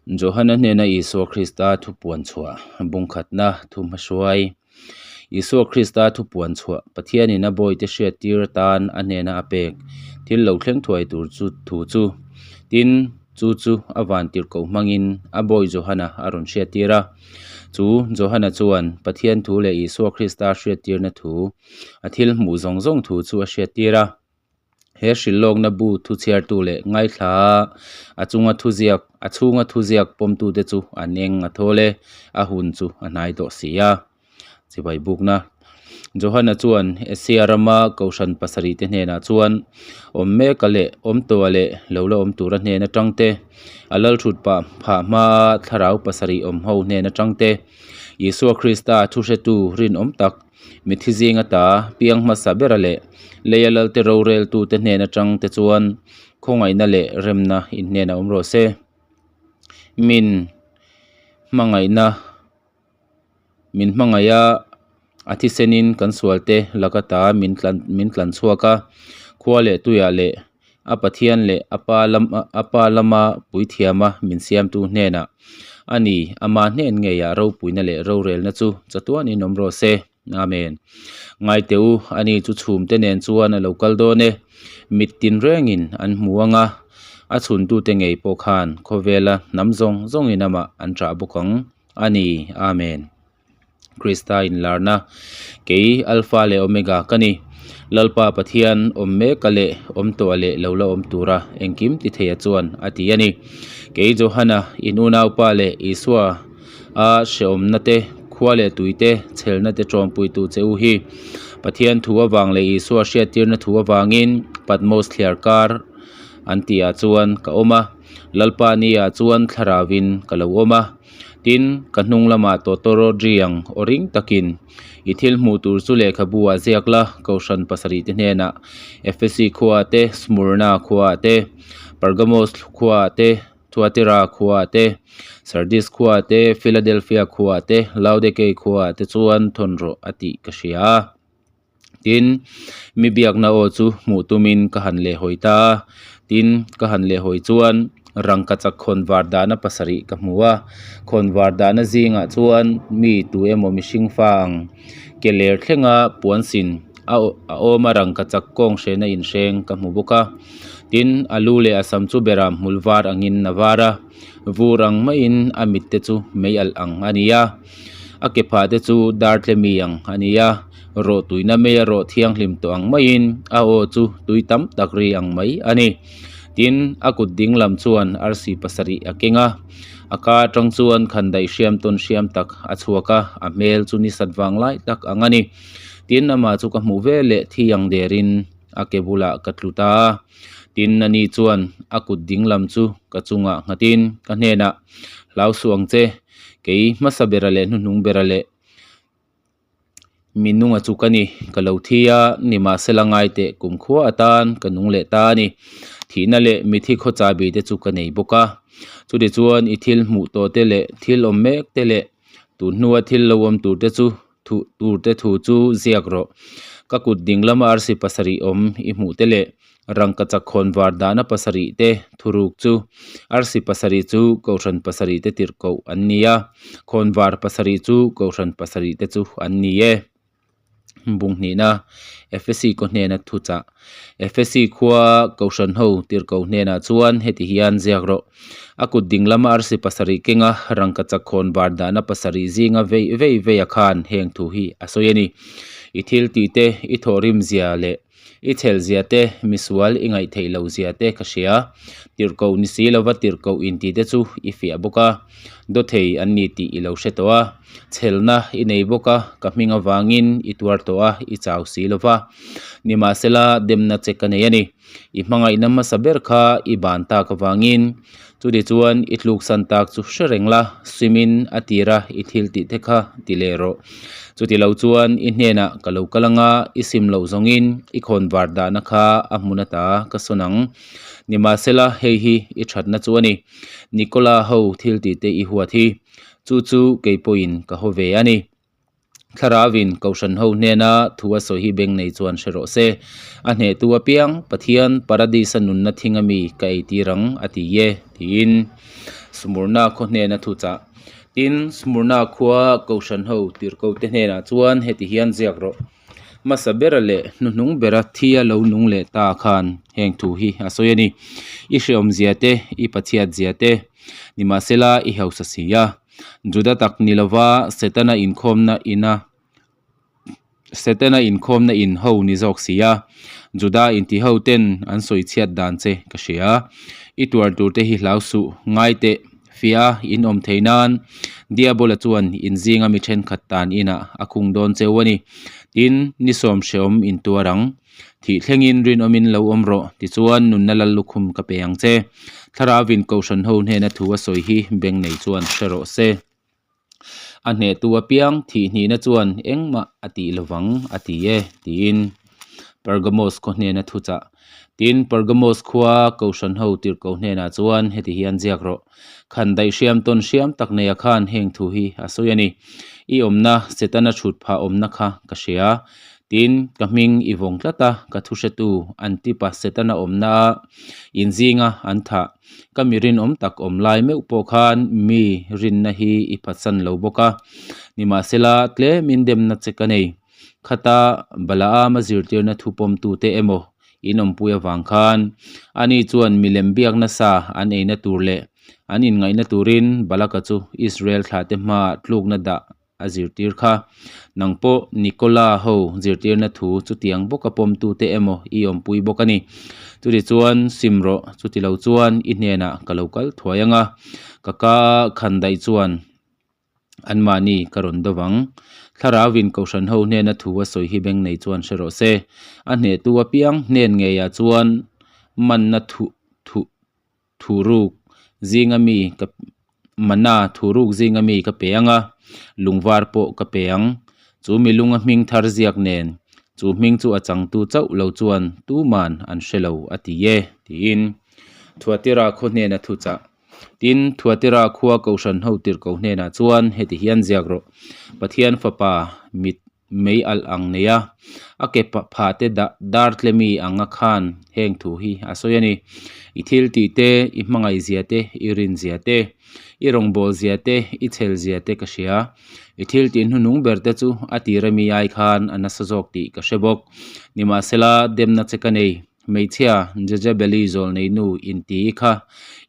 Johana hnena Isua Krista thu puan chhuah bungkhatna thu hmahruai. Isua Krista thu puan chhuah Pathianin a bawite hriattir atan a hnena a pek thil lo thleng thuai tur chu thu chu. Tin, chu chu a vantirhkoh hmangin a bawi Johana a rawn hriattir a. Chu Johana chuan Pathian thu leh Isua Krista hriattirna thu, a thil hmuh zawng zawng thu chu a hriattir a. He hrilhlawkna bu thu chhiartu leh ngaithla a chunga thuziak a chhunga thuziak pawmtute chu an eng a thawl e, a hun chu a hnai tawh si a. Chibai bukna Johana chuan Asia rama Kohhran pasarih te hnenah chuan awm meka leh awm tawha leh lo la awm tura hnen atang te, a lalthut pah phah hmaa thlarau pasarih awm ho hnen atang te, Isua Krista thuhretu rinawm tak, Mithi zinga ta piang hmasa bera leh leia lalte roreltute hnen atang te chuan khawngaihna leh remna in hnenah awm rawh se. Min hmangaihna min hmangaih a, a thisenin kan sualte laka ta min tlan min tlan chhuak a, khua leh tuiah leh a Pathian leh a Pa lam a Pa lama puithiama min siamtu hnenah a ni, ama hnen ngeiah ropuina leh rorelna chu chatuanin awm rawh se. Amen. Ngaite u, ani chu chhumte nen chuan a lo kal dawn e. Mit tin rengin an hmu ang a, a chhuntute ngei pawh khan khawvela hnam zawng zawngin amah an ṭah bawk ang. A ni. Amen. Krista inlarna, Kei Alpha leh Omega ka ni. Lalpa Pathian awm meka leh awm tawha leh lo la awm tura engkim ti theia chuan a ti a ni. Kei Johana, in unaupa leh Isua a hrehawmna te, khua leh tui te, chhelna te tawmpuitu che u hi Pathian thu avang leh Isua hriattirna thu avangin Patmos thliar kar an tihah chuan ka awm a, Lalpa ni-ah chuan thlaravin ka lo awm a. Tin, ka hnung lamah tawtawrawt ri ang aw ring takin i thil hmuh tur chu lehkhabu ah ziak la, Kohhran pasarih te hnenah Efesi khua te, Smurna khua te, Pergamos khua te, Thuatira khua te, Sardis khua te, Philadelphia khua te, Laodikei khua te chuan thawn rawh a tih ka hria a. Tin, mi biakna aw chu hmuh tumin ka han lehhawi ta a, tin, ka han lehhawi chuan rangkachak khawnvar dahna pasarih ka hmu a, khawnvar dahna zingah chuan mi tu emaw mihring fa ang ke ler thlenga puansin a a awm a rangkachak kawng hrena inhreng ka hmu bawk a, tin, a lu leh a sam chu beram hmul var angin a var a, vur ang maiin a mit te chu mei alh ang a ni a, a ke phah te chu dartlemi ang a ni a. Rawh tuina mai a rawh thianghlim tawh ang maiin a aw chu tui tam tak ri ang mai a ni. Tin, a kut ding lam chuan arsi pasarih a keng a, a ka atang chuan khandaih hriam tawn hriam tak a chhuak a, a hmel chu ni sat vang lai tak ang a ni. Tin, amah chu ka hmuh ve leh thi ang derin a ke bulah ka tlu ta a. Tin, ani chuan a kut ding lam chu ka chungah nghatin ka hnenah, Hlau suh ang che, kei hmasa bera leh hnuhnung bera leh Mi nunga chu ka ni, ka lo thi a, nimahsela ngai teh kumkhua atan ka nung leh ta a ni. Thihna leh mithi khawchabi te chu ka nei bawk a. Chutichuan i thil hmuh tawh te leh thil awm mek te leh tun hnua thil lo awm tur te chu thu tur te thu chu ziak rawh. Ka kut ding lama arsi pasarih awm i hmuh te leh Rangkachak khawnvar dahna pasarih te thuruk chu arsi pasarih chu kohhran pasarih te tirhkoh an ni a, khawnvar pasarih chu kohhran pasarih te chu an ni e. Bung hnihna Efesi khaw hnena thuchah Efesi khua kohhran ho tirhkoh hnenah chuan heti hian ziak rawh. A kut ding lama arsi pasarih kenga rangkachak khawnvar dahna pasarih zinga vei vei vei a khan heng thu hi a sawi a ni. I thil tih te, i thawhrim zia leh I chhel zia te, misual i ngaih theih loh zia te ka hria. Tirhkoh ni si lova tirhkoh inti te chu i fiah bawk a, dawthei an ni tih i lo hre tawh a. Chhelna i nei bawk a, ka hming avangin i tuar tawh a, i chau si lova. Nimahsela demna che ka nei a ni. I hmangaihna hmasa ber kha i ban tak avangin chutichuan i tluksan tak chu hre reng la, swimin a tira i thil tih te kha ti leh rawh. Chuti lo chuan i hnenah ka lo kal anga i sim loh zawngin i khawnvar dahna kha a hmun ata ka sawn ang. Nimahsela hei hi i thatna chu a ni. Nikola ho thil tih te i huat hi. Chu chu kei pawhin ka haw ve a ni. Thlarauin Kohhran ho hnena thu a sawi hi beng nei chuan hre rawh se. A hnehtu apiang Pathian Paradis-a nunna thing ami ka eitir ang a ti e, tiin. Smurna khaw hnena thuchah. Tin, Smurna khua Kohhranho tirhkote hnenah chuan heti hian ziak rawh. Hmasa bera leh hnuhnung bera thi a lo nung leh ta khan heng thu hi a sawi a ni. I hrehawmzia te, i Pathiatzia te, nimahsela i hausa si a. Juda tak ni lova Setana inkhawmna ina Setana inkhawmna in ho ni zawk si a, Juda inti ho ten an sawi chhiat dan che ka hria. I tuar tur te hi hlau suh, ngai teh, fiah a in awm thei nan Diabola chuan in zinga mi thenkhat tan inah a khung dawn cheu a ni. Tin, ni sawm hrehawm in tuar ang. Thih thlengin rinawmin lo awm rawh, tichuan nunna lal lukhum ka pe ang che. Thlarauin Kohhran ho hnena thu a sawi hi beng nei chuan hre rawh se. A hnehtu apiang thihhnihna chuan engmah a tih lovang a ti e, tiin Pergamos khaw hnena thuchah. Tin, Pergamos khua Kohhran ho tirhkoh hnenah chuan heti hian ziak rawh, Khan daih hriam tawn hriam tak neia khan heng thu hi a sawi a ni. I awmna, Setana chhut phah awmna kha ka hria. Tin, ka hming i vawng tlat a, ka thuhretu Antipa Setana awmna in zinga an thah. Ka mi rinawm tak awm lai meuh pawh khan mi rinna hi i phatsan lo bawk a. Nimahsela, tlemin demna che ka nei. Khata Balaama zirtirna thu pawmtute emaw in awmpui avang khan ani chuan milem biak nasa an eina tur leh an inngaihna turin Balaka chu Israel thlahte hmaah tlukna dah a zirtir kha. Nang pawh Nikola ho zirtirna thu chutiang bawka pawmtute emaw i awmpui bawk a ni. Chutichuan sim rawh, chutilo chuan i hnenah ka lo kal thuai ang a, ka ka khan daih chuan anmahni ka rawn do vang. Thlarauin Kohhran ho hnena thu a sawi hi beng nei chuan hre rawh se. A hnehtu apiang hnen ngeiah chuan manna thu thu Thuruk zinga mi ka mana thuruk zinga mi ka pe ang a, lungvar pawh ka pe ang. Chu mi lunga hming thar ziak nen, chu hming chu a changtu chauh lo chuan tuman an hre lo a ti e, tiin Thuatira khaw hnena thuchah. Tin, Thuatira khua Kohhran ho tirhkoh hnenah chuan heti hian ziak rawh, Pathian Fapa mit mei alh ang nei a, a ke phah te dah dar tlemi ang a khan heng thu hi a sawi a ni. I thil tih te, i hmangaih zia te, i rin zia te, i rawngbâwl zia te, i chhel zia te ka hria. I thil tih hnuhnung ber te chu a tir ami ai khan a nasa zawk tih ka hre bawk. Nimahsela, demna che ka nei. Hmeichhia Jezebeli zawlnei nu inti kha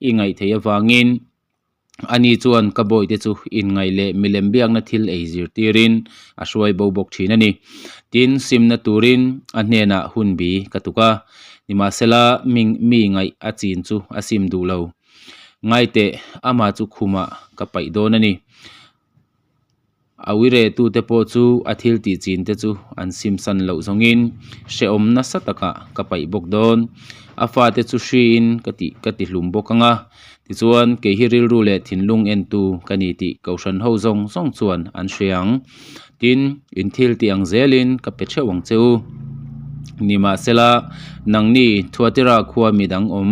i ngaih theih avangin, Ani chuan ka bawihte chu inngaih leh milem biakna thil ei zirtirin a hruai bo bawk thin a ni. Tin, simna turin a hnenah hun bi ka tuk a, nimahsela mi ngaih a chin chu a sim duh lo. Ngaiteh, amah chu khumah ka paih dawn a ni. A uiretute pawh chu a thil tih chin te chu an simsan loh zawngin hrehawm nasa takah ka paih bawk dawn. A fate chu hriin ka tih ka ti hlum bawk ang a, tichuan kei hi rilru leh thinlung entu ka ni tih Kohhran ho zawng zawng chuan an hria ang. Tin, in thil tih ang zelin ka pe theuh ang che u. Nimahsela, nangni Thuatira khua midang awm,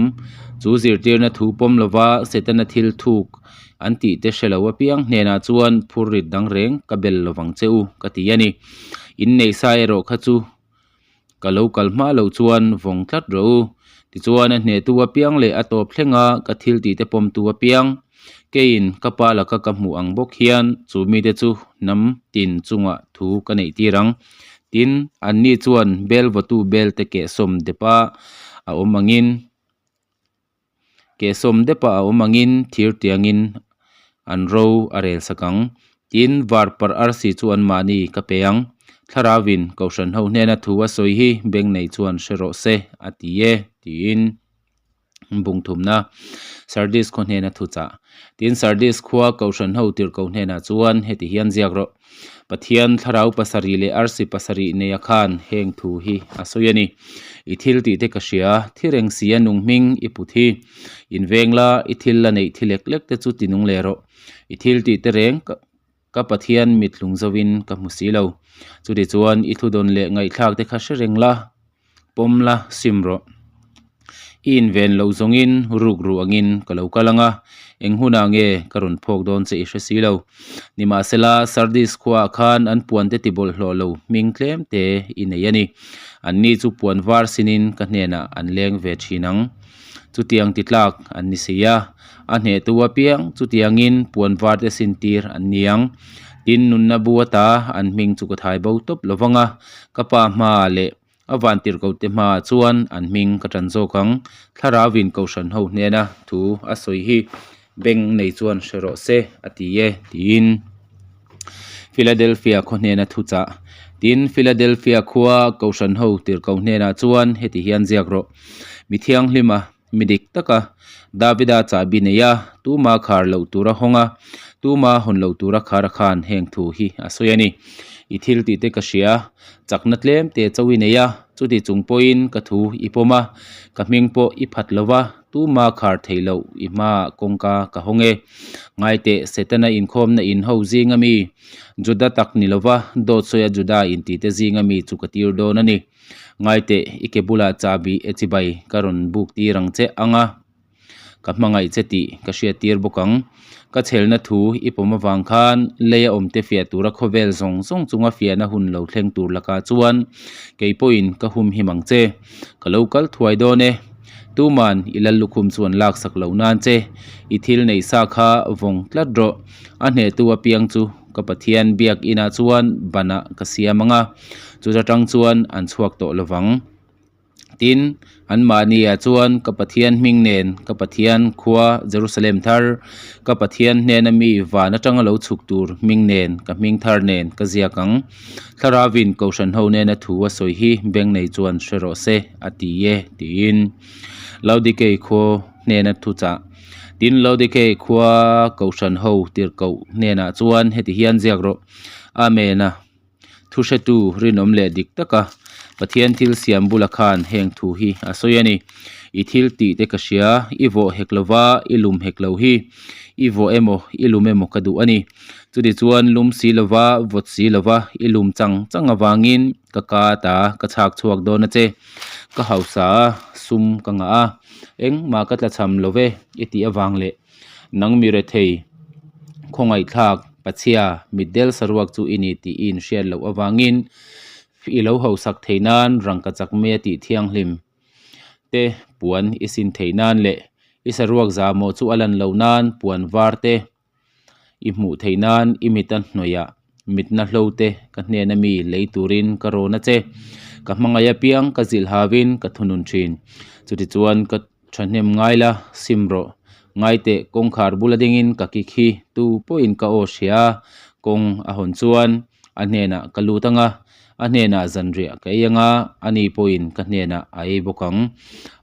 chu zirtirna thu pawm lova Setana thil thuk An tih te hre lo apiang hnenah chuan phurrit dang reng ka bel lovang che u ka ti a ni. Inneih sa erawh kha chu ka lo kal hma loh chuan vawng tlat rawh u. Tichuan a hnehtu apiang leh a tawp thlenga ka thil tih te pawmtu apiang keiin ka pa laka ka hmuh ang bawk hian chu mite chu hnam tin chungah thu ka neih tir ang. Tin, anni chuan bel vawtu bel te kehsawm depa a awm angin Kehsawm depa a awm angin thir tiangin an ro a rel sak ang. Tin, var parh arsi chu anmahni ka pe ang. Thlarauin Kohhran ho hnena thu a sawi hi beng nei chuan hre rawh se, a ti e, tiin bung thumna Sardis khaw hnena thu chah. Tin, Sardis khua Kohhran ho tirhkoh hnenah chuan heti hian ziak rawh. Pathian thlarau pasarih leh arsi pasarih neia khan heng thu hi a sawi a ni. I thil tih te ka hria, thi reng si a nung hming i put hi. In veng la, i thil la neih thi lek lek te chu ti nung leh rawh. I thil tih te reng ka Pathian mithlung zovin ka hmu si lo. Chutichuan i thudawn leh ngaihthlak te kha hre reng la. Pawm la, sim rawh. I inven loh zawngin ruk ruh angin ka lo kal ang a, eng hunah nge ka rawn phawk dawn che i hre si lo. Nimahsela, Sardis khuaah khan an puante ti bawlhhlawh lo hming tlem te i nei a ni. Anni chu puan var sinin ka hnenah an leng ve thin ang. Chutiang ti tlak an ni si a, a hnehtu apiang chutiangin puan var te sin tir an ni ang. Tin, nunna bu ata an hming chu ka thai bo tawp lo vang a, ka pa hmaah leh a vantirhkohte hmaah chuan an hming ka tan zawk ang. Thlarauin Kohhran ho hnena thu a sawi hi beng nei chuan hre rawh se a ti e tiin Philadelphia khaw hnena thu chah. Tin, Philadelphia khua Kohhran ho tirhkoh hnenah chuan heti hian ziak rawh, Mi thianghlima, mi dik taka Davida chahbi nei a, tuma khar loh tura hawng a, tuma hawn loh tura khar a khan heng thu hi a sawi a ni. I thil tih te ka hria, chakna tlem te cho i nei a, chuti chung pawhin ka thu i pawm a, ka hming pawh i phat lo va, tuma khar theih loh i hmaah kawngka ka hawng e. Ngaiteh, Setana inkhawmna in ho zinga mi, Juda tak ni lova, dawt sawia Juda intite zinga mi chu ka tir dawn a ni. Ngaiteh, i ke bulah chahbi e chibai ka rawn buk tir ang che ang a, ka hmangaih che tih ka hriat tir bawk ang. Ka chhelna thu i pawm avang khan leia awmte fiah tura khawvel zawng zawng chunga fiahna hun lo thleng tur lakah chuan kei pawhin ka hum him ang che. Ka lo kal thuai dawn e. Tuman i lal lukhum chu an laksak loh nan che. I thil neih sa kha vawng tlat rawh. A hnehtu apiang chu ka Pathian biak inah chuan banah ka siam ang a, chuta tang chuan an chhuak tawh lo vang. Tin, anmahniah chuan ka Pathian hming nen ka Pathian khua Jerusalem thar, ka Pathian hnena mi van atanga lo chhuk tur hming nen ka hming thar nen ka ziak ang. Thlarauin Kohhran ho nena thu a sawi hi beng nei chuan hre rawh se, a ti e, tiin Laodikei khaw hnena thuchah. Tin, Laodikei khua Kohhran ho tirhkoh hnenah chuan heti hian ziak rawh, Amen a, thu hretu rinawm leh dik taka Pathian thil siam bula khan heng thu hi a sawi a ni. I thil tih te ka hria, i vawh hek lova, i lum hek lo hi. I vawh emaw, i lum emaw ka duh a ni. Chuti chuan lum si lova, vawt si lova, i lum chang chang avangin ka ka ta ka chhak chhuak dawn a che. Ka hausa a, sum ka ngah a, engmah ka tlachham lo ve i tih avang leh nang mi rethei khawngaihthlak pachhia mitdel saruak chu i ni tih i inhriat loh avangin i lo hausak theih nan rangkachak mai a tih thianghlim te puan i sin theih nan leh i saruak zahmawh chu a lan loh nan puan var te I hmuh theih nan i mit a hnawihah mitna hlo te ka hnena mi lei turin ka rawn a che. Ka hmangaih apiang ka zilh havin ka thunun thin. Chutichuan ka thahnem ngai la, sim rawh. Ngaiteh kawngkhar bula dingin ka ki khi tu pawhin ka aw hria a, kawng a hawn chuan a hnenah ka lut ang a, a hnenah zanriah ka ei ang a, ani pawhin ka hnenah a ei bawk ang.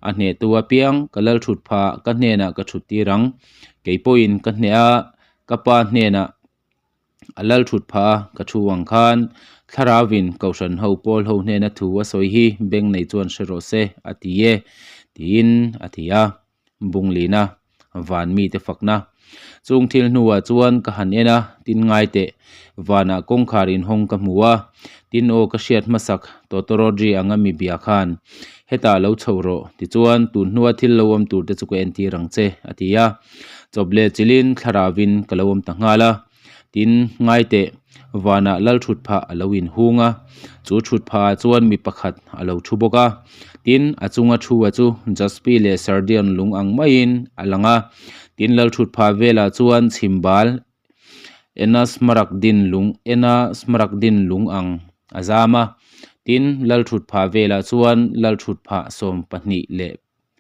A hnehtu apiang ka lal thut phah ka hnenah ka thut tir ang. Kei pawhin ka hneh a, ka pa hnenah a lal thut phah a, ka thu ang khan Thlarauin Kohhran ho pawl ho hnena thu a sawi hi beng nei chuan hre rawh se a ti e, tiin a ti a. Bunglina van mite fakna. Chung thil hnuah chuan ka han en a, tin ngai teh, vanah kawngkhar inhawng ka hmu a, tin aw ka hriat hmasak Tawtawrawdri anga mi bia khan Hetah lo chho rawh, tichuan tun hnua thil lo awm tur te chu ka entir ang che, a ti a. Chawp leh chilin thlaravin ka lo awm ta nghal a. Tin, ngai teh, vanah lal thut phah a lo inhung a, chu thut phahah chuan mi pakhat a lo thu bawk a. Tin, a chunga thu a chu Jaspi leh Sardion lung ang maiin a lang a. Tin, lal thut phah velah chuan chhimbal Ena smaragdin lung Ena smaragdin lung ang a zam a, tin lalthut phah velah chuan lalthut phah 24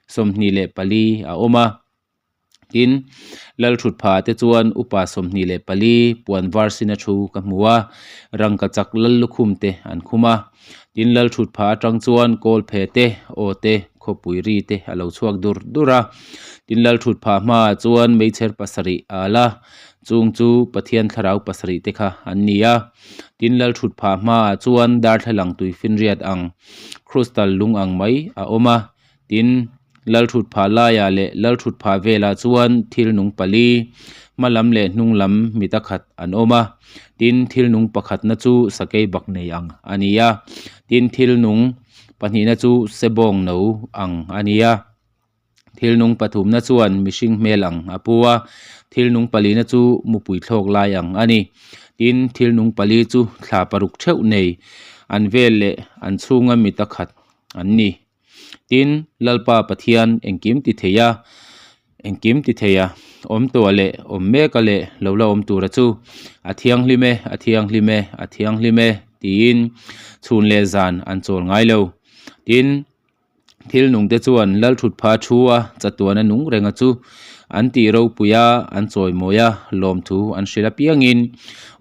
24 a awm a, tin lalthut phah te chuan upa 24 puan var sin a thu ka hmu a, rangkachak lal lukhum te an khum a, tin lalthut phah atang chuan kawl phe te aw te khawpui ri te a lo chhuak dur dur a, tin lalthut phah hmaah chuan meichher pasarih a al a, chung chu Pathian thlarau pasarih te kha an ni a, tin lalthut phah hmaah chuan darthlalang tui finriat ang crystal lung ang mai a awm a, tin lalthut phah laiah leh lalthut phah velah chuan thil nung pali hma lam leh hnung lam mita khat an awm a, tin thil nung pakhatna chu sakei bak nei ang a ni a, tin thil nung Pahnihna chu sebawng no ang a ni a, thil nung pathumna chuan mihring hmel ang a pu a, thil nung palina chu mupui thlawk lai ang a ni. Tin, thil nung pali chu thla paruk theuh nei an vel leh an chhunga mita khat an ni. Tin, Lalpa Pathian engkim ti thei a, engkim ti thei a, awm tawh leh awm mek a leh lo la awm tura chu a thianghlim e, a thianghlim e, a thianghlim e tiin chhun leh zan an chawl ngai lo. Tin, Thil nungte chuan Lalthutpha thu a chatuana nung renga chu an tih ropui a, an chawimawi a, lawmthu an hrilh apiangin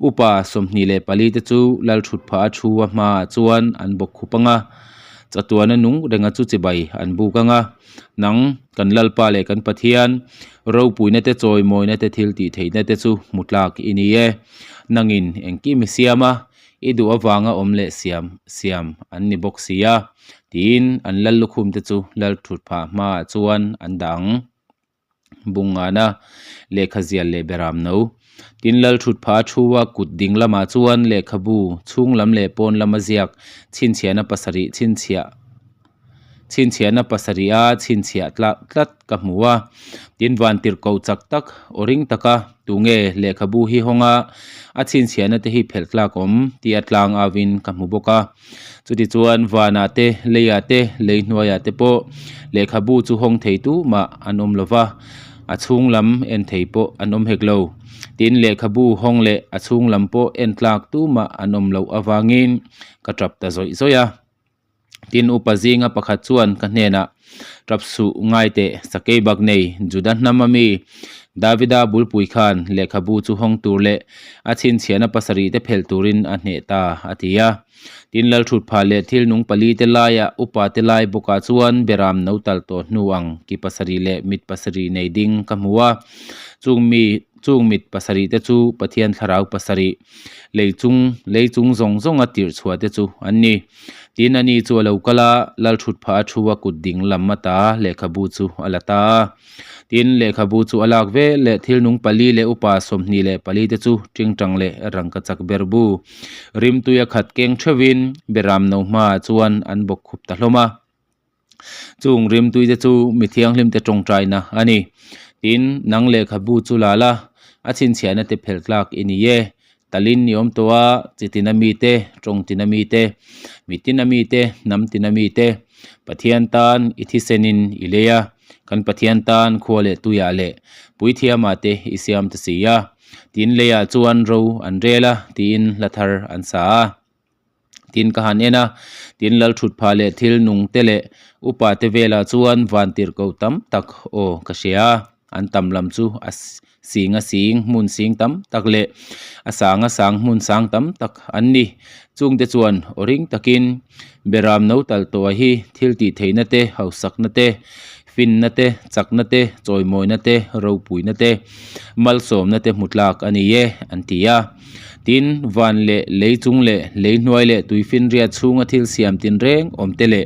upa 24 te chu Lalthutpha a thu a hmaah chuan an bawk khup ang a, chatuana nung renga chu chibai an buk ang a. Nang, kan Lalpa leh kan Pathian, ropuina te chawimawina te thil tih theihna te chu hmu tlak i ni e. Nangin engkim i siam a, I duh avanga awm leh siam siam an ni bawk si a, tiin an lal lukhum te chu lal thut phah hmaah chuan an dah ang. Bungngana lehkha zial leh beram no. Tin lal thut phah a thu a kut ding lamah chuan lehkhabu chhung lam leh pawn lama ziak chhinchhiahna pasarih chhinchhiah Chhinchhiahna pasariha chhinchhiah tlat tlat ka hmu a, tin vantirhkoh chak tak aw ring taka tunge lehkhabu hi hawng a, a chhinchhiahna te hi phelh tlak awm tih a tlang auin ka hmu bawk a. Chutichuan vanah te, leiah te, lei hnuaiah te pawh lehkhabu chu hawng thei tumah an awm lo va, a chhung lam en thei pawh an awm hek lo. Tin lehkhabu hawng leh a chhung lam pawh en tlak tumah an awm loh avangin ka tap ta zawih zawih a. Tin, upa zinga pakhat chuan ka hnenah, Tap suh, ngai teh, sakei bak nei, Juda hnama mi Davida bulpui khan lehkhabu chu hawng tur leh a chhinchhiahna pasarih te phelh turin a hneh ta, a ti a. Tin, Lalthutphah leh thil nung pali te laia upa te lai bawkah chuan beram no tal tawh hnu ang ki pasarih leh mit pasarih nei ding ka hmu a. Chung mi, chung mit pasarih te chu Pathian thlarau pasarih, lei chung, lei chung zawng zawnga tirh chhuah te chu an ni. Tin, ani chu a lo kal a, Lalthutphah a thu a kut ding lam ata lehkhabu chu a la ta a. Tin, lehkhabu chu a lak ve leh thil nung pali leh upa 24 te chu tingtang leh rangkachak ber bu rimtui a khat keng theuhin beram no hmaah chuan an bawk khup ta hlawm a. Chung rimtui te chu mi thianghlim te tawngtaina a ni. Tin, nang lehkhabu chu la la, a chhinchhiahna te phelh tlak i ni e. Talin i awm tawh a, chi tina mite, tawng tina mite, mi tina mite, hnam tina mite, Pathian tan i thisenin i lei a, kan Pathian tan khua leh tuiah leh puithiamah te i siam ta si a. Tin, leiah chuan ro an rel a, tiin hla thar an sa a. Tin ka han en a, tin Lalthutphah leh thil nung te leh upa te velah chuan vantirhkoh tam tak aw ka hria a, an tam lam chu a sing a sing hmun sing tam tak leh a sang a sang hmun sang tam tak an ni. Chungte chuan aw ring takin Beram no tal tawh hi thil tih theihna te, hausakna te, finna te, chakna te, chawimawina te, ropuina te, malsawmna te hmu tlak a ni e an ti a. Tin, van leh lei chung leh lei hnuai leh tuifinriat chhunga thil siam tinreng awm te leh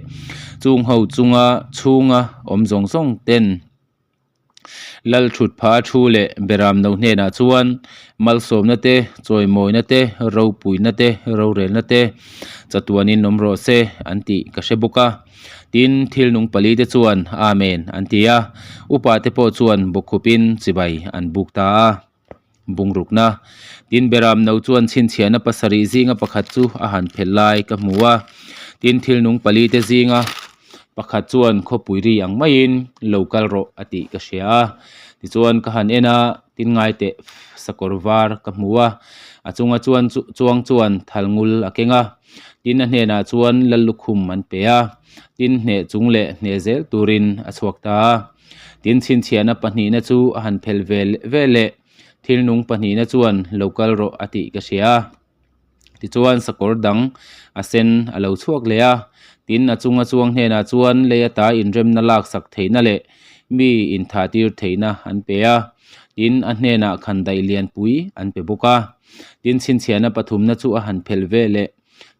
chung ho chunga chhunga awm zawng zawng ten Lalthutpha thu leh Beram no hnenah chuan malsawmna te, chawimawina te, ropuina te, rorelna te chatuanin awm rawh se an tih ka hre bawk a. Tin, thil nung pali te chuan Amen an ti a, upa te pawh chuan bawkkhupin chibai an buk ta a. Bungrukna. Tin, Beram no chuan chhinchhiahna pasarih zinga pakhat chu a han phelh lai ka hmu a. Tin, thil nung pali te zinga pakhat chuan khawpui ri ang maiin lo kal rawh a tih ka hria a. Tichuan ka han en a, tin ngai teh sakawr var ka hmu a, a chunga chuan chuang chuan thal ngul a keng a. Tin, a hnenah chuan Lallukhum an pe a, tin hneh chung leh hneh zel turin a chhuak ta a. Tin, chhinchhiahna pahnihna chu a han phelh ve ve leh thil nung pahnihna chuan lo kal rawh a tih ka hria a. Tichuan sakawr dang a sen a lo chhuak leh a, tin a chunga chuang hnenah chuan lei ata inremna laksak theihna leh mi inthahtir theihna an pe a, tin a hnenah khandaih lianpui an pe bawk a. Tin, chhinchhiahna pathumna chu a han phelh ve leh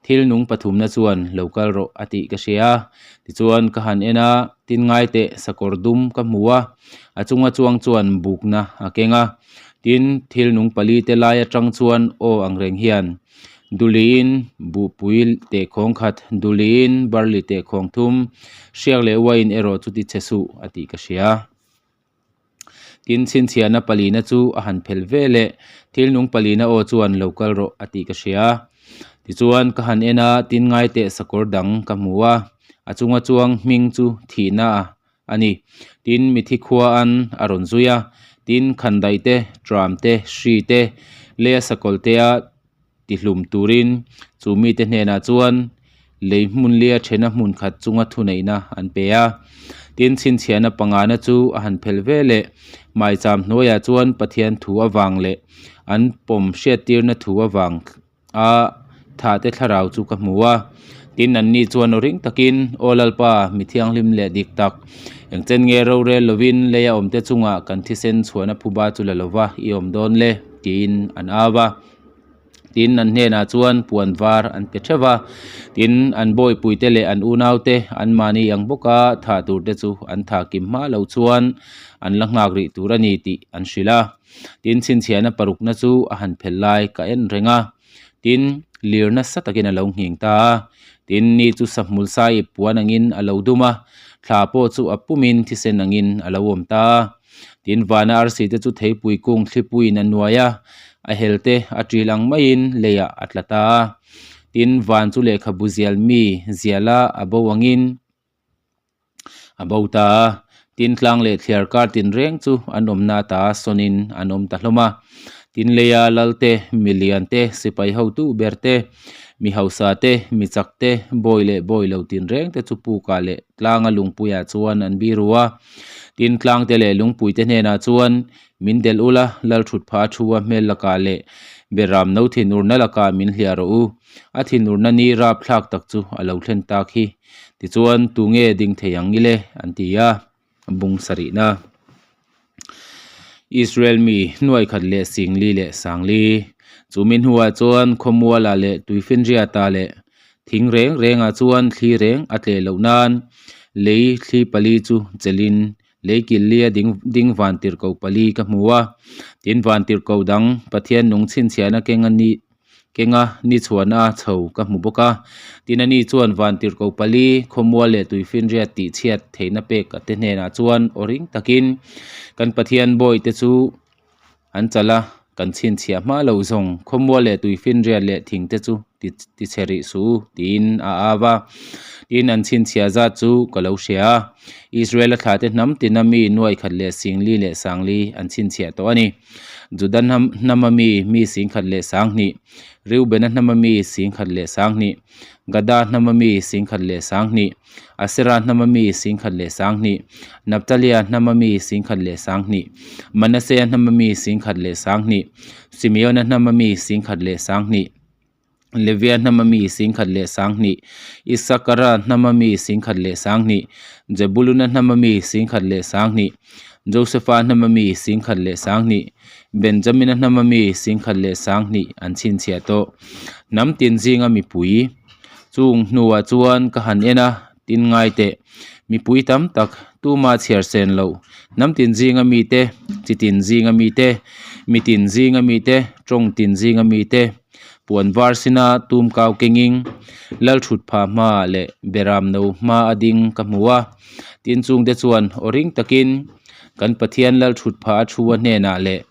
Thil nung pathumna chuan lo kal rawh a tih ka hria a, tichuan ka han en a, tin ngai teh sakawr dum ka hmu a, a chunga chuang chuan bukna a keng a, tin thil nung pali te lai atang chuan aw ang reng hian Duliin buhpui tehkhawng khat, Duliin barley tehkhawng thum, hriak leh uain erawh chu ti chhe suh a tih ka hria. Tin, chhinchhiahna palina chu a han phelh ve leh, Thil nung palina aw chuan lo kal rawh a tih ka hria. Tichuan, ka han en a, tin ngai teh sakawr dang ka hmu a. A chunga chuang hming chu thihna a ni. Tin, mithi khua an a rawn zui a. Tin, khandaih te, tram te, hri te, leia sakawlh te a tihlum turin chu mite hnenah chuan lei hmun lia thena hmun khat chunga thuneihna an pe a. Tin, chhinchhiahna pangana chu a han phelh ve leh maicham hnuaiah chuan Pathian thu avang leh an pawm hriattirna thu avang a thahte thlarau chu ka hmu a. Tin, anni chuan aw ring takin, Aw Lalpa, mi thianghlim leh dik tak, engchen nge rorel lovin leia awmte chungah kan thisen chhuahna phuba chu la lova i awm dawn le? tiin an au a. Tin, an hnenah chuan puan var an pe theuh va, tin, an bawipuite leh an unaute anmahni ang bawka thah turte chu an thah kim hma lo chuan an la nghak rih tur a ni tih an hrilh a. Tin, chhinchhiahna parukna chu a han phelh lai ka en reng a, tin, lir nasa takin a lo nghing ta a. Tin, ni chu sahmul sai ip puan angin a lo dum a, thla pawh chu a pumin thisen angin a lo awm ta a. Tin, vana arsi te chu theipui kung thlipuiin a nuai a, a hel te a ṭil ang maiin leiah a tla ta a. Tin, van chu lehkhabu zial mi ziala a bo angin a bo ta a. Tin, tlang leh thliar kar tinreng chu an awmna ata sawnin an awm ta hlawm a. Tin, leia lal te, milian te, sipai hotu ber te, mi hausa te, mi chak te, bawi leh bawi lo tinreng te chu pukah leh tlanga lungpuiah chuan an biru a. Tin, tlangte leh lungpuite hnenah chuan min delh ula, Lalthutpha a thu a hmel lakah leh Beram no thinurna lakah min hliah rawh u. A thinurna ni rapthlak tak chu a lo thlen tak hi. Tichuan, tunge ding thei ang ile? an ti a. Bung sarihna. Israel mi hnuai khat leh singli leh sangli. Chu mi hnuah chuan khawmualah leh tuifinriatah leh thing reng rengah chuan thli reng a tleh loh nan lei thli pali chu chelhin lei killia ding ding vantirhkoh pali ka hmu a. Tin, vantirhkoh dang Pathian nung chhinchhiahna keng a nih Kenga ni chhuahna chho ka hmu bawk a, tin ani chuan vantirhkoh pali khawmual leh tuifinriat tih chhiat theihna pek a te hnenah chuan aw ring takin kan Pathian bawihte chu an chalh a, kan chhinchhiah hma lo zawng khawmual leh tuifinriat leh thingte chu ti chhe rih suh u tiin a au a, tin an chhinchhiah zat chu ka lo hria a, Israel-a thlahte hnam tina mi nuaikhat leh singli leh sangli an chhinchhiah tawh a ni. Juda hnam hnama mi mi singkhat leh sanghnih, Reubena hnama mi singkhat leh sanghnih, Gada hnama mi singkhat leh sanghnih, Asera hnama mi singkhat leh sanghnih, Naptalia hnama mi singkhat leh sanghnih, Manasea hnama mi singkhat leh sanghnih, Simeona hnama mi singkhat leh sanghnih. Levia hnama mi singkhat leh sanghnih, Isakara hnama mi singkhat leh sanghnih, Jebuluna hnama mi singkhat leh sanghnih, Josefa hnama mi singkhat leh sanghnih, Benjamina hnama mi singkhat leh sanghnih an chhinchhiah tawh. Hnam tin zinga mipui chung hnuah chuan ka han en a, tin ngai teh. Mipui tam tak tuma chhiar sen loh, hnam tin zinga mite, chi tin zinga mite, mi tin zinga mite, tawng tin zinga mite, Puan var sina tum kau kengin Lalthut phah hmaah leh Beram no hma a ding ka hmu a. Tin chungte chuan aw ring takin kan Pathian Lalthut phah a thu a hnenah leh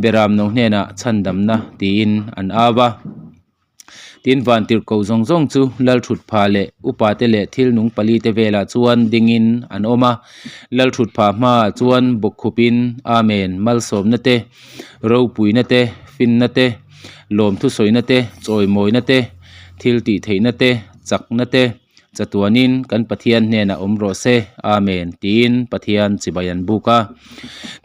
Beram no hnenah chhandamna tiin an au a. Tin vantirhkoh zawng zawng chu Lalthut phah leh upate leh thil nung palite velah chuan dingin an awm a. Lalthut phah hmaah chuan bawkkhupin Amen malsawmna te, ropuina te, finna te, lawmthu sawina te, chawimawina te, thil tih theihna te, chakna te, chatuanin kan Pathian hnenah awm rawh se, Amen, tiin Pathian chibai an buk a.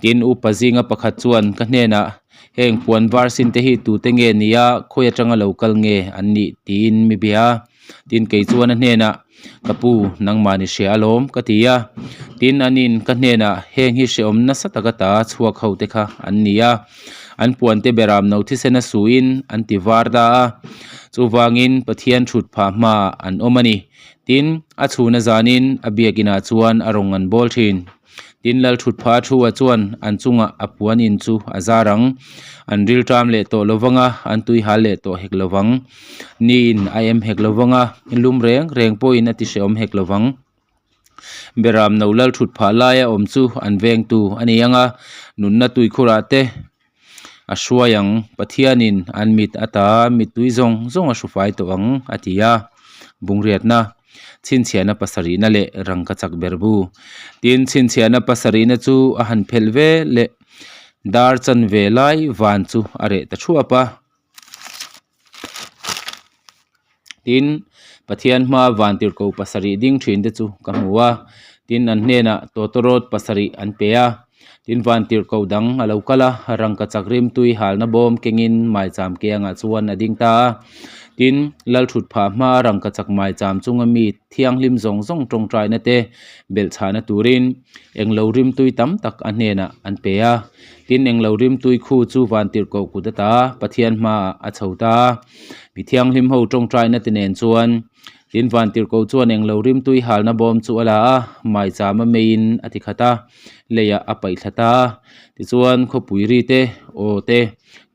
Tin, upa zinga pakhat chuan ka hnenah, Heng puan var sin te hi tute nge nia, khawi atanga lo kal nge an nih? tiin mi bia a. Tin, kei chuan a hnenah, Ka pu, nangmah ni hria alawm, ka ti a. Tin, anin ka hnenah, Heng hi hrehawm nasa taka ta chhuak ho te kha an ni a. An puante beram no thisen a suin an ti var ta a. Chuvangin Pathian thut phah hmaah an awm a ni. Tin, a chhuna zanin a biakinah chuan a rawn an bawl thin. Tin, lal thut phah a thu-ah chuan an chungah a puan in chu a zar ang. An rilṭam leh tawh lo vang a, an tui hal leh tawh hek lo vang. Niin a em hek lo vang a, lum reng reng pawhin a ti hrehawm hek lo vang. Beram no lal thut phah laia awm chu an vengtu a ni ang a, nunna tuikhurah te a hruai ang. Pathianin an mit ata mittui zawng zawng a hrufai tawh ang, a ti a. Bungriatna. Chhinchhiahna pasarihna leh rangkachak ber bu. Tin, chhinchhiahna pasarihna chu a han phelh ve leh dar chanve lai van chu a reh ta thuap a. Tin, Pathian hmaa vantirhkoh pasarih ding thin te chu ka hmu a, tin an hnenah tawtawrawt pasarih an pe a. Tin, vantirhkoh dang a lo kal a, rangkachak rimtui halna bawm kengin maicham kiangah chuan a ding ta a. Tin, Lalthutphah hmaa rangkachak maicham chunga mi thianghlim zawng zawng tawngtaina te belhchhahna turin englo rimtui tam tak a hnenah an pe a. Tin, englo rimtui khu chu vantirhkoh kut ata Pathian hmaah a chho ta a. Mi thianghlim ho tawngtaina te nen chuan tin vantirhkoh chuan englo rimtui halna bawm chu a la a, maichama meiin a ti khat a, leiah a paih thla ta a. Tichuan khawpui ri te, aw te,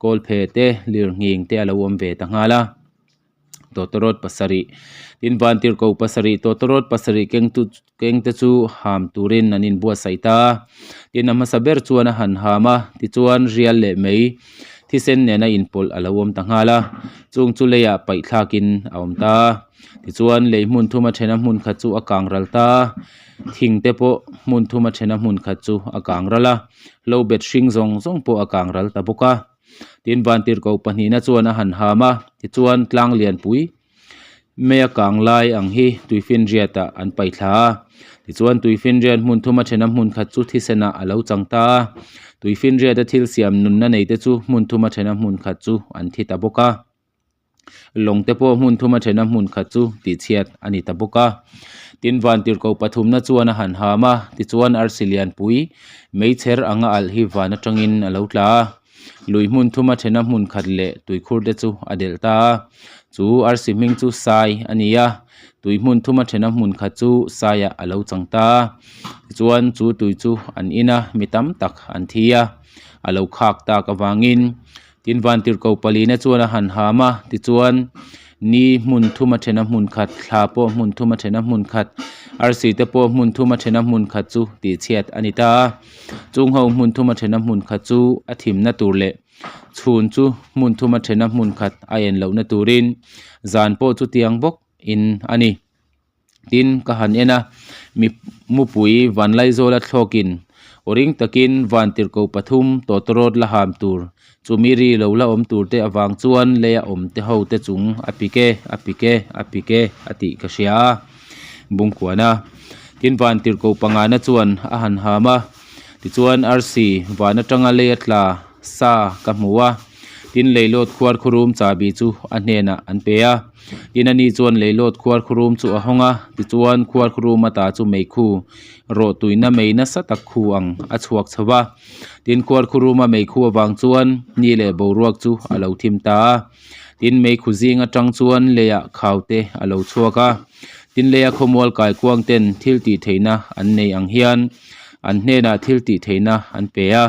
kawlphe te, lirnghing te a lo awm ve ta nghal a. Tawtawrawt pasarih tin vantirhkoh pasarih tawtawrawt pasarih kengtu kengte chu ham turin an inbuatsaih ta a. Tin a hmasa ber chuan a han ham a, tichuan rial leh mei thisen nena inpawlh a lo awm ta nghal a, chung chu leiah paih thlakin a awm ta a. Tichuan lei hmun thuma thena hmun khat chu a kang ral ta a, thing te pawh hmun thuma thena hmun khat chu a kang ral a, hlo bet hring zawng zawng pawh a kang ral ta bawk a. Tin vantirhkoh pahnihna chuan a han ham a, tichuan tlang lianpui Meia kang lai ang hi tuifinriat ah an paih thla a, tichuan tuifinriat hmun thuma thena hmun khat chu thisen ah a lo chang ta a, tuifinriat a thil siam nunna nei te chu hmun thuma thena hmun khat chu an thi ta bawk a, lawng te pawh hmun thuma thena hmun khat chu tihchhiat a ni ta bawk a. Tin vantirhkoh pathumna chuan a han ham a, tichuan arsi lianpui meichher anga alh hi van atangin a lo tla a. Lui hmun thuma thena hmun khat leh tuikhur te chu a delh ta a, chu arsi hming chu sai a ni a, tui hmun thuma thena hmun khat chu saiah a lo chang ta a, tichuan chu tui chu an in a, mi tam tak an thi a, a lo khak tak avangin tin vantirhkoh palina chuan a han ham a, tichuan ni hmun thuma thena hmun khat, thla pawh hmun thuma thena hmun khat, arsi te pawh hmun thuma thena hmun khat chu tihchhiat a ni ta a. Chung ho hmun thuma thena hmun khat chu a thimna tur leh chhun chu hmun thuma thena hmun khat a en lohna turin zan pawh chu tiang bawk in a ni. Tin, ka han en a, mi mupui vanlaizawla thlawkin aw ring takin vantirhkoh pathum tawtawrawt la ham tur chumi ri lo la awm tur te avang chuan leia awm te ho te chung a pik e, a pik e, a pik e a tih ka hria a. Bungkuana. Tin vantirhkoh pangana chuan a han ham a, tichuan arsi van atanga lei a tla sa ka hmu a, tin leilawt khuar khurum chahbi chu a hnenah an pe a. Tin ani chuan leilawt khuar khurum chu a hawng a, tichuan khuar khurum ata chu meikhu rawh tuina mei nasa tak khu ang a chhuak chho va. Tin khuar khuruma meikhu avang chuan ni leh boruak chu a lo thim ta a. Tin meikhu zing atang chuan leiah khau te a lo chhuak a. Tin leia khawmual kaikuang ten thil tih theihna an nei ang hian an hnenah thil tih theihna an pe a.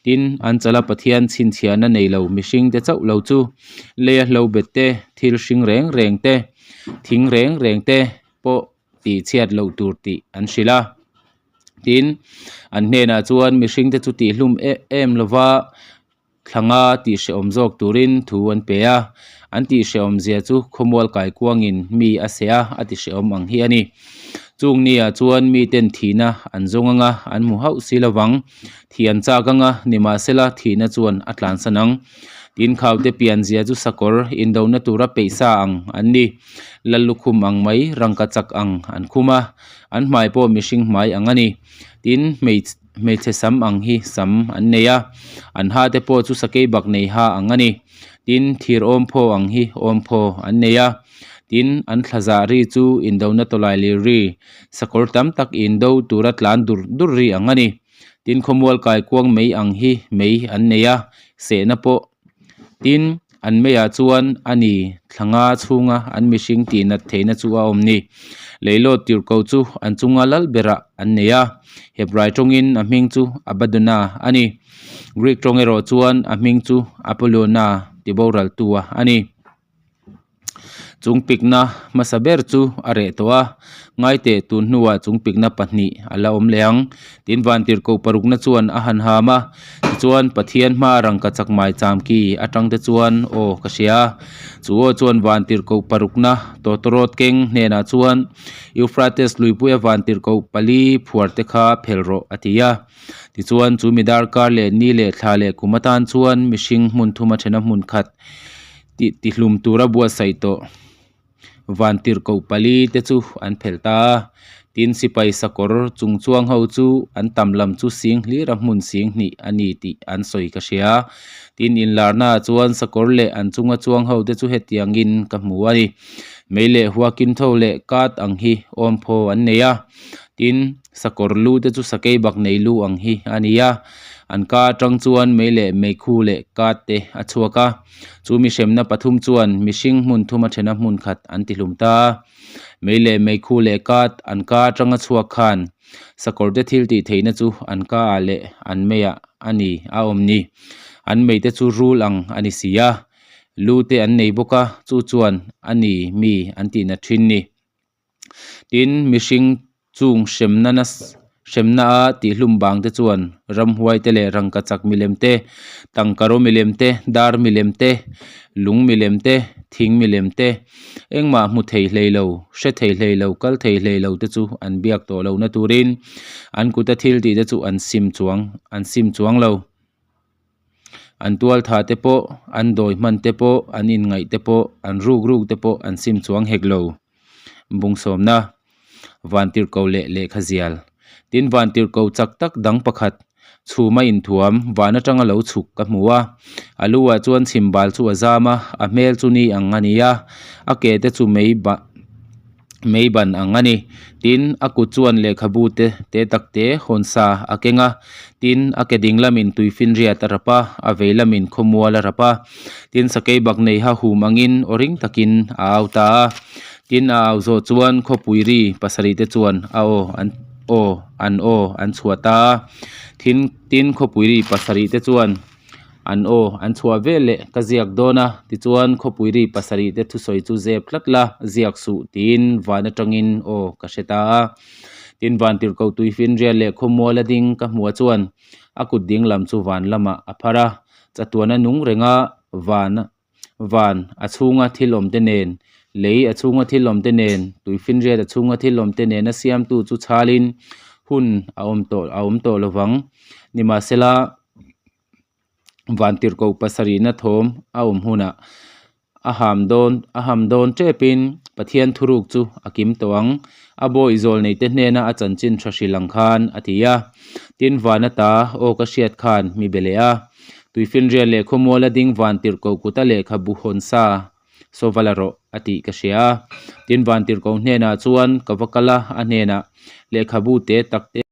Tin, an chala Pathian chhinchhiahna nei lo mihring te chauh lo chu leia hlo bet te, thil hring reng reng te, thing reng reng te pawh tih chhiat loh tur tih an hrilh a. Tin, an hnenah chuan mihring te chu tihhlum em em lova Thlanga tih hrehawm zawk turin thu an pe a, an tih hrehawm zia chu khawmual kaikuangin mi a seh a, a ti hrehawm ang hi a ni. Chung niah chuan miten thihna an zawng anga an hmu hauh si lovang. Thih an chak anga, nimahsela thihna chuan a tlansan ang. Tin khaute pian zia chu sakawr indona tura peih sa ang an ni. Lallukhum ang mai, rangkachak ang an khum a, an hmai pawh mihring hmai ang a ni. Tin, hmeichhe. Hmeichhe sam ang hi sam an nei a, an ha te pawh chu sakei bak nei ha ang a ni. Tin, thir awmphaw ang hi awmphaw an nei a. Tin, an thla zah ri chu indona tawlai lir ri, sakawr tam tak indo tura tlan dur dur ri ang a ni. Tin, khawmual kaikuang mei ang hi mei an nei a, sehna pawh. Tin, an meiah chuan a ni thla nga chhunga an mihring tih nat theihna chu a awm ni. Leilawt tirhkoh chu an chunga lal berah an nei a, Hebrai tawngin a hming chu Abaddona a ni. Greek tawng erawh chuan a hming chu Apollona tiboraltua a ni. Chung pikna hmasa ber chu a reh tawh a, ngaiteh tun hnuah chung pikna pahnih a la awm leh ang. Tin vantirhkoh parukna chuan a han ham a, tichuan Pathian hma rangka chak maicham ki atang te chuan aw ka hria a. Chu aw chuan vantirhkoh parukna tawtawrawt keng hnenah chuan Euphrates luipuia vantirhkoh pali phuar te kha phel rawh a ti a. Tichuan chu mi darkar leh ni leh thla leh kum atan chuan mihring hmun thuma thena hmun khat tih tihlum tura buatsaih tawh vantirhkoh pali te chu an phel ta a. Tin sipai sakawr chung chuang ho chu an tam lam chu sing hlir a hmun sing hnih a ni tih an sawi ka hria. Tin inlarna ah chuan sakawr leh an chunga chuang ho te chu hetiangin ka hmu a ni. Mei leh huakin tho leh kat ang hi awmphaw an nei a. Tin sakawr lu te chu sakei bak nei lu ang hi a ni a. An ka atang chuan mei leh meikhu leh kat te a chhuak a. Chu mi hremna pathum chuan mihring hmun thuma thena hmun khat an ti hlum ta a. Mei leh meikhu leh kat an ka atanga chhuak khan sakawr te thil tih theihna chu an ka ah leh an meiah a ni a awm ni. An mei te chu rul ang a ni si a. Lu te an nei bawk a, chu chuan a ni mi an tihna thin ni. Tin, mihring chung hremna hremna a tihhlum bang te chuan ramhuai te leh rangkachak milem te, tangkaraw milem te, dar milem te, lung milem te, thing milem te, engmah hmu thei hlei lo, hre thei hlei lo, kal thei hlei lo te chu an biak tawh lohna turin an kuta thil tih te chu an sim chuang an sim chuang lo. An tual tha te pawh, an dawi hman te pawh, an inngaih te pawh, an ruk ruk te pawh an sim chuang hek lo. Bungsawmna, Vantirhkoh leh lehkha zial. Tin, vantirhkoh chak tak dang pakhat, chhuma inthuam, van atanga lo chhuk ka hmu a. A lu ah chuan chhimbal chu a zam a, a hmel chu ni ang a ni a, a ke te chu mei mei ban ang a ni. Tin, a kut chuan lehkhabu te te tak te hawn sa a keng a. Tin, a ke ding lamin tuifinriat a rap a, a vei lamin khawmual a rap a. Tin, sakei bak nei ha hum angin aw ring takin a au ta a. Tin, a au zawh chuan khawpui ri pasarih te chuan a aw an aw an aw an chhuah ta a. Thin tin, khawpui ri pasarih te chuan an aw an chhuah vel leh ka ziak dawn a. Tichuan, khawpui ri pasarih te thusawi chu zep tlat la, ziak suh tiin van atangin aw ka hre ta a. Tin, vantirhkoh tuifinriat leh khawmual a ding ka hmuh chuan a kut ding lam chu van lamah a phar a. Chatuana nung renga van van a chhunga thil awm te nen, lei a chhunga thil awm te nen, tuifinriat a chhunga thil awm te nena siamtu chu chhalin hun a awm tawh a awm tawh lovang. Nimahsela vantirhkoh pasarihna thawm a awm hunah a ham dawn a ham dawn tepin Pathian thuruk chu a kim tawh ang. A bawi zawl neite hnena a chanchin tha hrilh ang khan a ti a. Tin van ata aw ka hriat khan mi be leh a. Tuifinriat leh khawmuala ding van tirhkoh kuta lehkhabu hawn sa saw va la rawh a tih ka hria a. Tin van tirhkoh hnenah chuan ka va kal a, a hnenah lehkhabu te tak te.